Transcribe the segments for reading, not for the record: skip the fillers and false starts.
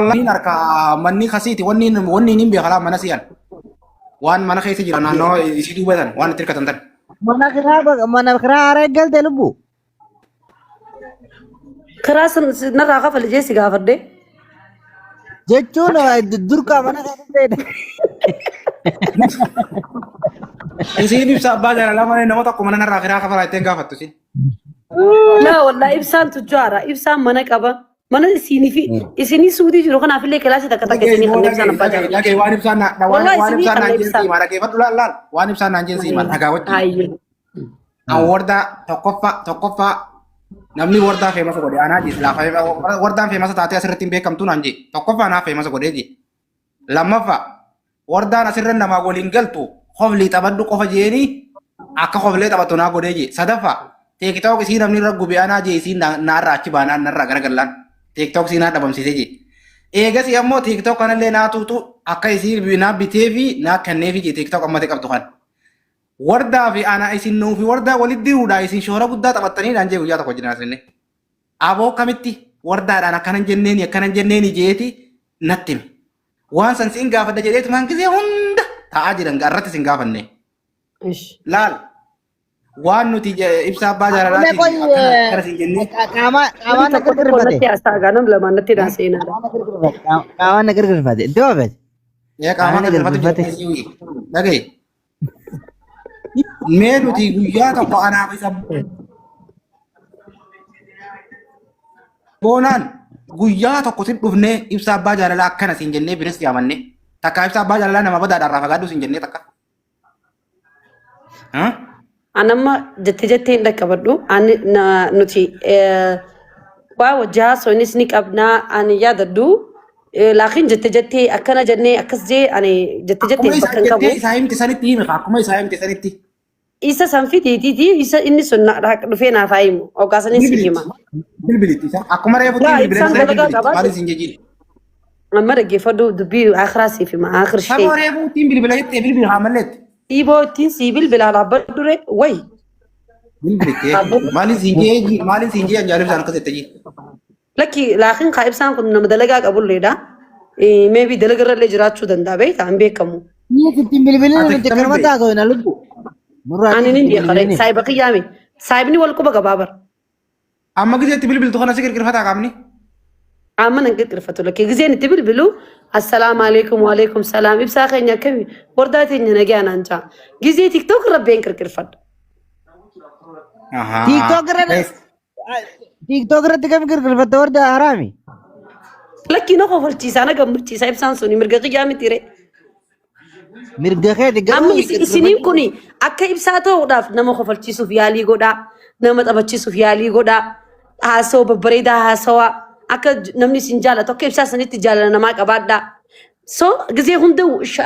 Wanni harka manni kasiiti wanni wanni hin beekalaa mana si'an. Waan mana keessa jira naannoo isii duubatan waan itti hirkatan tan. Mana kiraa mana kiraa haaraa eeggalte lubbu. Kiraa sun narraa kafali jee si gaafadhe. Jechuun durkaa mana keessa Isiin ibsa abbaa jaalalaa malee nama tokko mana narraa kiraa kafalaa ittiin gaafattu isiin. Laa wallaa ibsaan tujjaara. Ibsaan mana qaba. Mana isinii fi isinii suudii jiru kanaaf illee kilaasii takka takka Dhagee isinii immoo kan ibsaan dhagee abbaa dhagee jaalala. dhagee waan ibsaan na waan Wallahi waan isinii ibsaan kan naan jeen ibsaan. siima dhageeffadhu laal laal waan ibsaan naan jeen siima dhagaa wajjin. Hayyee. An wardaa tokkoffaa tokkoffaa namni wardaa feemasa godhe anaa jee silaa wardaan feemasa taatee asirratti hin beekamtu naan jee tokkoffaa naa feemasa godhee jee. Lammaffaa wardaan asirra namaa waliin galtu koflii taphadhu qofa jeeni akka koflee taphattu naa godhee jee. Sadaffaa TikTok isii namni irra gube anaa jee isii naarraa achi baanaan narraa garagallaan TikTok isii naa dhabamsiisee jee. Eegasii ammoo TikTok kanallee naa tuutu akka isii naa bitee fi naa kenneefi jee TikTok ammate qabdu kan. Wardaa fi ana isin nuu fi wardaa walitti diruudha isin shoora guddaa taphattanii naan jee guyyaa tokko jiran asinne. Aboo kamitti wardaadhaan akkanan jenneeni akkanan jenneeni jeeti natti hime. Waan san siin gaafadha jedheetumaan gisee hunda taa'aa jiran irratti sin gaafanne. Ish. Laal waan nuti ibsa abbaa Akkuma jaalalaatiin qoy akkana akkana siin jennee qaama Namni qaamaan na tokko tokko girgirfate. natti haasaa gaa nam lamaan natti dhaan seenaadha. Qaamaan na girgirfate. Iddoo hafete. ee qaamaan Qaama girgirfatu girgirfate. jedhee sii wii. Dhagaye. Mee nuti guyyaa tokko anaaf isa boonaan guyyaa tokko sin dhufnee ibsa abbaa jaalalaa akkana siin jennee binas yaamanne takka ibsa abbaa jaalalaa nama badaadhaan irraa fagaadhu siin jennee takka. Ha? Anamma jette jettee hin dhaqqabadhu. Ani nuti waa wajji haasofnis ni qabnaa ani yaadadhu. Laakiin jette jettee akkana jennee akkas jee ani jette jettee Akkuma bakka hin isaa qabu. jettee isaa himte sanitti himi akkuma isaa himte sanitti. Isa san fidiitiiti isa inni sun dhufee naaf haa himu. Hoggaa sanin siif Bilbilitti. hima. Bilbilitti isa. Akkuma reefutti Laa bilbilee ibsaan sana dalagaa bilbilitti. qabaa Maal isin jejiin? Amma dhaggeeffadhu dubbii akhiraa siif hima. Akhir shee. Saboo reefuutiin bilbila jettee bilbila haa malleetti. Siiboo ittiin sii bilbilaa dhaabbadhu dure wayi. Bilbilitti. Dhaabbadhu. Maal isin jee maal isin jee anjaalif isaan akkas jette jee. Lakki laakiin kaa ibsaan kun nama dalagaa qabulleedha. Maybe dalaga irrallee jiraachuu danda'a beektaa hin beekamu. Ni ittiin bilbilin Ati nuti akkamiin akkanuma beekta? taasoo hin lubbu. Nurraa Ani ittiin nin beekare bilbilini. saayiba kiyyaami. Saayibni wal quba qabaa bara. Amma gizeetti bilbiltu kana si qirqirfataa qaamni. Amma nan qirqirfatu lakkee gizeen itti bilbilu assalaamu alaikum waalaikum salaam ibsaa keenya akkami wardaa teenya nagaa naan jaa. Gizee tiktok irra been qirqirfadha. Ahaa. TikTok irra TikTok irratti kam girgirfatta warda haraami. Lakkii na kofalchiisaa na gammachiisaa ibsaan suni mirga kiyyaa miti ree. Mirga keeti Amma garuu isiniin kun akka ibsaa ta'uudhaaf nama kofalchiisuuf yaalii godhaa, nama taphachiisuuf yaalii godhaa, haasawaa babbareedaa haasawaa akka namni isin jaalatu akka ibsaa sanitti jaalala namaa qabaadhaa. So gizee hunda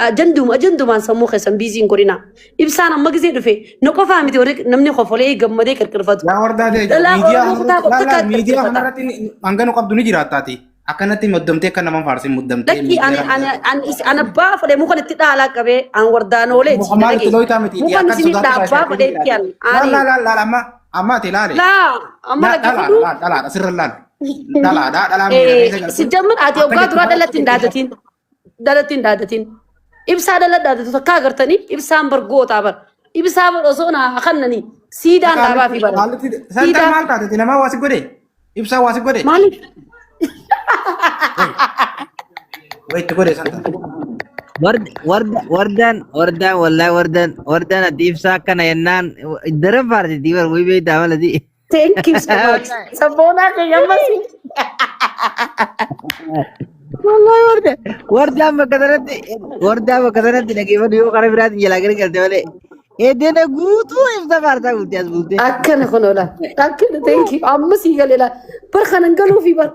ajanduma ajandumaan sammuu keessan biizii hin godhinaa. Ibsaan amma gizee dhufe na qofaa miti warri namni kofolee gammadee qirqirfatu. Yaa wardaa ta'e Dhalaa miidiyaa Oromoo kutaa kanarratti takkaa laala miidiyaa qirqirfata. kanarratti hanga nu qabdu ni jiraattaati. Akkanatti muddamtee akka nama faarsin muddamtee Lakki ani ani ani ani abbaa fudhee mukan itti dhaalaa qabee an wardaan ooleeti na Maal itti dhagaye. looytaa miti Mukan akkan isinii sodaatu dhaabbaa fudhee itti an Laal ani laal laal amma amma ati laale. laa amma Laal dhaggeeffadhu. laal dhalaadha sirra laal. Dhalaadha dhalaan miira keessa galtu. Si jammar ati Akka hoggaa jettu duraa kana dhalatti hin dhaadatin. Dhalatti hin dhaadatin. Ibsaa dhala dhaadatu takka agartanii ibsaan bargootaa bar. Ibsaa bar osoo naa kannanii siidaan dhaabaa fi bara. Santaan Siidaa maal taate namaa waa si godhe? Ibsaa waa si godhe? maaliif? Waa itti godhe santaan. Warda wardaan wardaan wallahi wardaan wardaan ati ibsaa akkana jennaan daran faarsitii bar wayii beektaa malati. Thank you so much. Sabboonaa kiyya ammas. Wallahi warda wardaan bakka sanatti wardaan bakka sanatti dhageeffadhu yoo karaa biraatiin jalaa gara galte malee eddena guutuu ibsa faarsaa guuttee as buutte. Akkana kun oola. Akkana thank you. Amma sii galee laa. Bar kanan galuufi bar.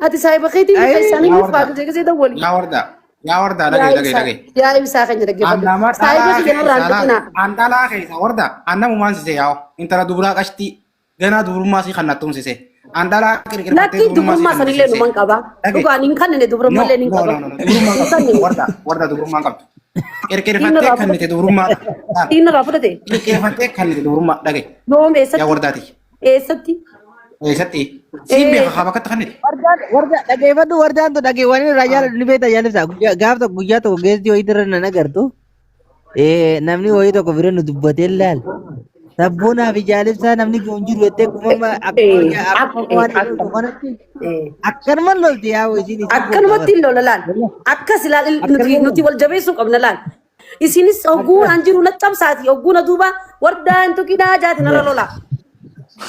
Ati saayiba keetii Ayii. keessaan Yaa hin wardaa. faatu jegesee dawwali. Yaa wardaa. Yaa wardaa Yaa dhagaye dhagaye ibsaa. dhagaye. Yaa ibsaa keenya An dhaggeeffadhu. nama Saayiba dhalaa kiyya narraa keessa hin laal. tuqinaa. An dhalaa keessa wardaa. An namumaan sise yaa'u. Intala dubaraa qashtii ganaa dubrummaa sii kan nattumsise. An dhalaa qirqirfattee Lakki dubrummaa sii dubrummaa kan sanillee nattumsise. numan qaba. Dhagaye. Dhugaan hin kannine No, dubrummallee hin no, qaba. no, no, no. Dubrummaa Hin qabdu. kannine. Wardaa, wardaa dubrummaa qabdu. Dhiirri Qirqirfattee irraa kannite fudhate. dubrummaa. Dhiirri irraa fudhate. Qirqirfattee kannite dubrummaa. Dhagaye. Yoom Yaa eessatti? wardaati. Eessatti? Eessatti? Siin beeka haa bakka kanatti. Wardaan warda dhageeffadhu wardaan tu dhagee waan irraa jaaladhu ni beekta jaalibsa. Guyyaa gaaf tokko guyyaa tokko geessi wayii irra nan agartu. Namni wayii tokko bira nu dubbatee laal. Sabboonaa fi jaalibsaa namni kun jiru jettee akkuma akkuma waan jedhu kanatti akkanuma lolti yaa isiin isiin Akkanumatti hin lola laal. Akkas ilaal nuti wal jabeessuu qabna laal. Isinis hogguu an jiru na cabsaati hogguu na duuba wardaa hin tuqinaa jaati narra lola.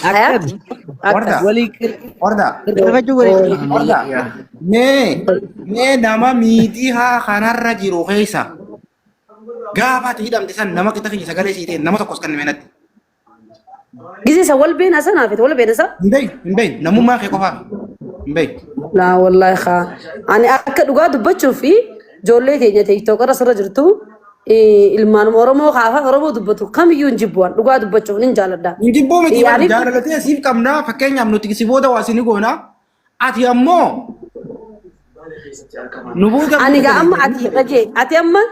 Akkan Warda. walii Warda. qirqirfachuu walii. Warda. Mee nama miidiyaa kanarra jiru keessa gaafa ati hidhamte san nama qixa kiyya sagalee sii ta'e nama tokkos kan natti. Gisee isa wal beena sana fi wal beena isa. Hin beeyu hin beeyu namummaa kee qofaaf hin beeyu. Laa wallaahi haa. Ani akka dhugaa dubbachuu fi ijoollee teenya TikTok irra sirra jirtu ilmaanuma Oromoo kaafaa Oromoo dubbatu kamiyyuu hin jibbu waan dhugaa dubbachuuf nin jaaladha. Hin jibbuu miti bara Yaaliif jaalalatee siif qabnaa fakkeenyaaf nuti si booda waa si ni goona ati ammoo nu booda Ani gaa amma ati dhagee ati amma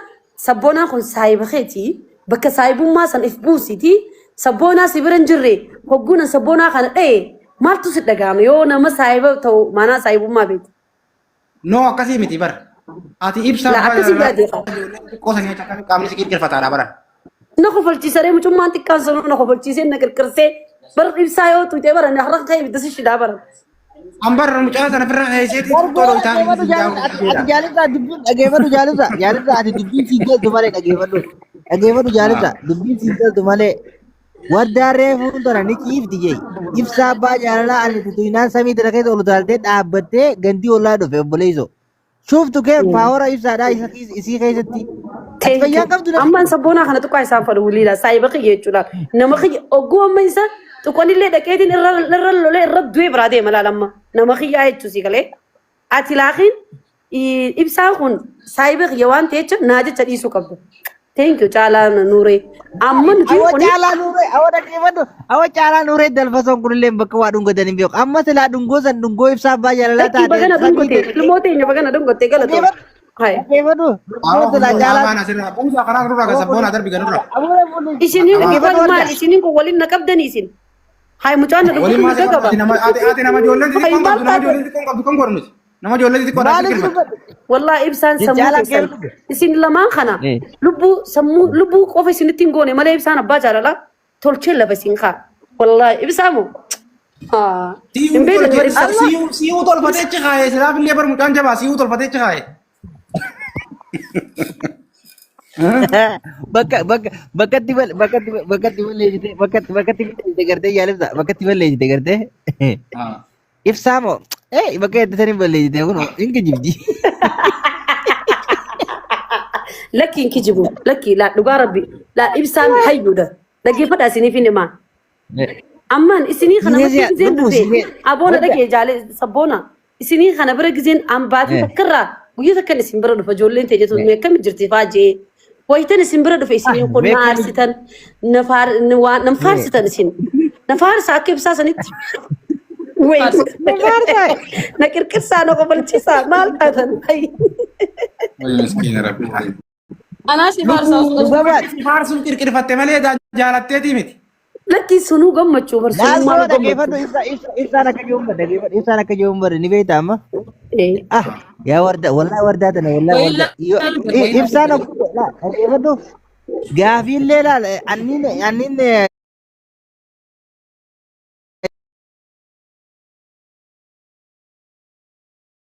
sabboonaan kun saayiba keeti bakka saayibummaa san if buusiti sabboonaa si bira hin jirre hogguuna sabboonaa kana dha'e maaltu si dhaga'ama yoo nama saayiba ta'u maanaa saayibummaa beektu. No akkasii miti bara. Ati ibsaa Laa akkasii yaadee qaba. xiqqoo sanii achi akkamitti qaamni si qirqirfataadha bara. Na kofalchiisaree mucummaan xiqqaan sunuu na kofalchiisee na qirqirsee bar ibsaa yoo tuutee bara na harka ka'e ibidda si shidaa bara. An bara mucaa sana ofirra keesseetii xiqqoo dho'itaan Dhageeffadhu jaalibsa ati jaalibsa dubbiin dhageeffadhu jaalibsa jaalibsa ati dubbiin siin galtu malee dhageeffadhu dhageeffadhu jaalibsa dubbiin siin galtu malee wardaa reefuun tana ni ciifti jee ibsaa abbaa jaalalaa ani tutuinaan samii tana keessa ol utaaltee dhaabbattee gandii ollaa dhufe obboleessoo Shuftu kee paawara ibsaadhaa isa isii keessatti. Ati Thank fayyaa you. qabdu namni. Ammaan sabboonaa kana tuqaa isaan fadhu wiliidha. Saayiba kiyya jechuudha. Nama kiyya ogguu amma isa tuqanillee dhaqeetiin irra irra lolee irra du'ee biraa deema laala amma. Nama kiyyaa jechuu si galee. Ati laakiin ibsaan kun saayiba kiyya waan ta'eef naa jecha dhiisuu qabda. Thank you Caalaa Nuuree. Amma nuti Awa kuni caalaa nuuree awa dhaggeeffadhu awa caalaa nuuree dalfasoon kunillee bakka waa dhungatan hin beeku. Amma silaa dhungoo san dhungoo ibsaa abbaa jaalalaa lakkii taate bagana samii dhungote ilmoo teenya bagana dhungote galatoo. dhaggeeffadhu Hai. dhaggeeffadhu dhungoo silaa caalaa Afaan asirraa buusaa karaa nurraa kan sabboonaa darbi ganurraa. Isiniin kun Dhaggeeffadhu maal warda. isiniin kun waliin na qabdanii isin. Hai mucaan na Waliin dhungotu maal mirga qaba. ati nama ati ati nama ijoolleen Hai xixiqqoon maal qabdu nama taate? ijoolleen xixiqqoon qabdu kan godhu nuti. Nama ijoollee xixiqqoon Maaliif akka dubbadhu? Wallahi ibsaan sammuu Jaalaa keessan keessa. isin lamaan kana lubbuu sammuu lubbuu qofa isinitti hin goone malee ibsaan abbaa jaalalaa tolchee lafa isin kaa. Wallahi ibsaa moo? Hin beektan bar ibsaa. Si'uu tolfatee achi kaa'ee silaaf illee bar mucaan jabaa si'uu tolfatee achi kaa'ee. Bakka bakka bakkatti bal bakkatti bakkatti balleessite bakkatti bakkatti balleessite gartee jaalibsa bakkatti balleessite gartee ibsaa moo bakka hedduu balleessite kun hin kijibdi. Lakki hin kijibu lakki laa dhugaa rabbi laa ibsaan hayyuudha dhaggeeffadhaa isiniif hin himaa. Ammaan isinii kana Siinee bakka gizeen lubbuu dhufe siinee aboona wadda dhagee jaale sabboona isinii kana bira gizeen ambaatii takkarraa guyyaa takkan isin bira dhufa ijoolleen ta'e jettu mee akkami jirti faa jee wayitan isin bira dhufe isiniin kun na aarsitan na faar na waan na faarsitan isin na faarsa akka ibsaa sanitti wait na qirqirsaa na qobalchisaa maal taatan Miskiina rabbi. Anaa si faarsaa osoo Dhugabaadha. Si faarsuun qirqirfatte malee jaalatteetii miti. Lakki sunuu gammachuu barsuun maal Naasoo dhaggeeffadhu gammachuu. ibsaa ibsaa ibsaan akka jiru bara dhaggeeffadhu ibsaan akka jiru bara ni beekta amma. Eh. Ah yaa warda wallahi wardaa tana wallahi Wayii warda yoo laal wayii ibsaan akka dhaggeeffadhu gaafiillee laal anniin anniin